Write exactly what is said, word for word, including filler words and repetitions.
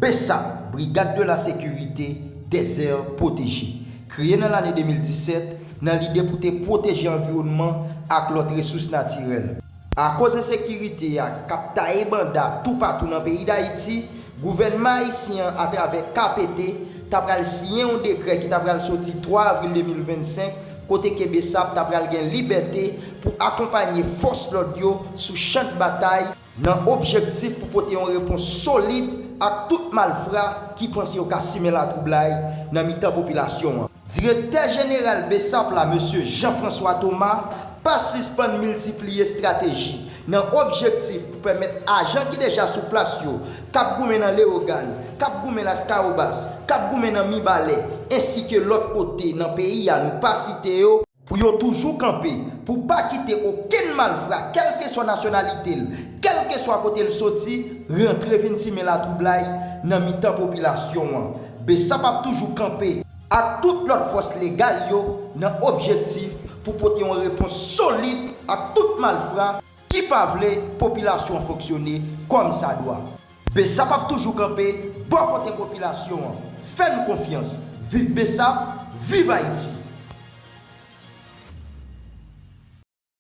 BESAP, Brigade de la Sécurité des Aires Protégées, kreye nan lane de mil disèt nan lide pou te pwoteje anviwònman ak lòt resous natirèl. Akoz ensekirite a k ap taye banda toupatou nan peyi Dayiti, gouvènman ayisyen an, atravè K P T, ta pral siyen yon dekrè ki ta pral soti twa avril de mil vennsenk, kote ke BESAP ta pral gen libète pou akonpanye fòs lòd yo sou chan batay nan objektif pou pote yon repons solid ak tout malfra ki panse yo ka simen latwoublay nan mitan popilasyon an. Direktè jeneral BESAP la, mesye Jean François Thomas, pa sispann miltipliye estrateji nan objektif pou pèmèt ajan ki deja sou plas yo, k ap goumen nan Leyogàn, k ap goumen Laskawobas, k ap goumen nan Mibalè, ensi ke lòt kote nan peyi a nou pa site yo, pou yo toujou kanpe, pou pa kite okenn malfra, kèlkeswa nasyonalite l, kèlkeswa kote l soti, rantre vin simen latwoublay nan mitan popilasyon an. BESAP ap toujou kanpe ak tout lòt fòs legal yo nan objektif pou pote yon repons solid ak tout malfra ki pa vle popilasyon an fonksyone kòmsadwa. BESAP ap toujou kanpe bò kote popilasyon an. Fè n konfyans. Viv BESAP, viv Ayiti!